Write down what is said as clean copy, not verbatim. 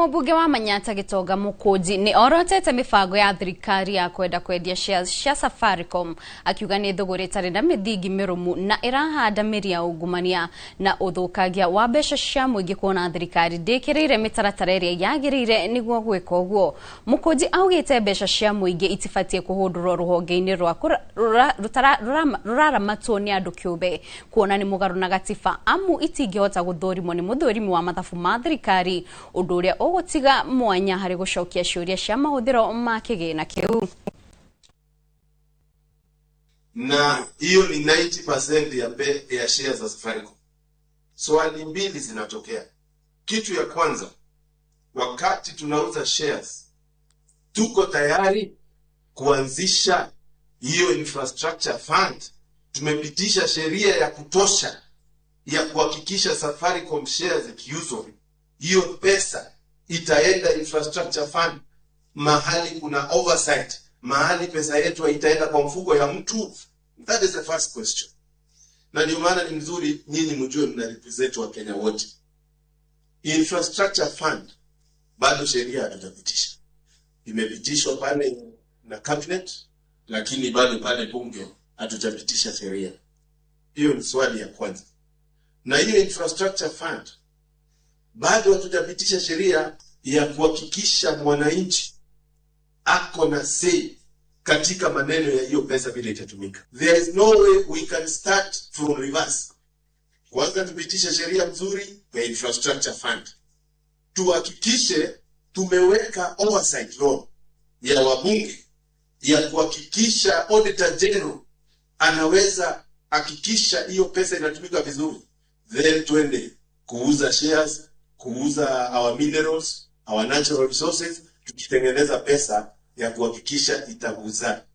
Mũmbunge wa Manyata Gĩtonga Mũkũnji nĩ orotete mĩbango ya thirikari ya kwenda kwendia shares cia Safaricom, akiuga nĩ thũgũrĩ ĩtarĩ na mĩthingi mĩrũmu na ĩrahanda mĩri ya ungumania na ũthũkangia wa mbeca cia mũingĩ, kuona thirikari ndĩkĩrĩire mĩtaratara ĩrĩa yagĩrĩire nĩguo gwĩka ũguo. Mũkũnji augĩte mbeca cia mũingĩ itibatiĩ kũhũndũrwo rũhonge-inĩ rwa rũraramatwo nĩ andũ kĩũmbe, kuona nĩ mũgarũ na gatiba, amu itingĩhota gũthũrimwo nĩ mũthũrimi wa mathabu ma thirikari, ũndũ ũrĩa ũgũtiga mwanya harĩ gũcokia ciũria cia mahũthĩro ma kĩgĩna kĩu. Na hiyo ni 90% ya shares za Safaricom. Swali mbili zinatokea. Kitu ya kwanza, wakati tunauza shares, tuko tayari kuanzisha hiyo infrastructure fund? Tumepitisha sheria ya kutosha ya kuhakikisha Safaricom shares ikiuzwa, hiyo pesa itaenda infrastructure fund, mahali kuna oversight, mahali pesa yetu haitaenda kwa mfuko ya mtu? That is the first question. Na ndio maana ni mzuri nyinyi mjue mna represent wa Kenya wote. Infrastructure fund bado sheria hatujapitisha. Imepitishwa pale na cabinet, lakini bado pale bunge hatujapitisha sheria. Hiyo ni swali ya kwanza. Na hiyo infrastructure fund bado hatujapitisha sheria ya kuhakikisha mwananchi ako na say katika maneno ya hiyo pesa vile itatumika. There is no way we can start from reverse. Kwanza tupitishe sheria mzuri ya infrastructure fund, tuhakikishe tumeweka oversight role ya wabunge ya kuhakikisha auditor general anaweza hakikisha hiyo pesa inatumika vizuri, then twende kuuza shares, kuuza our minerals, our natural resources, tukitengeneza pesa ya kuhakikisha itaguza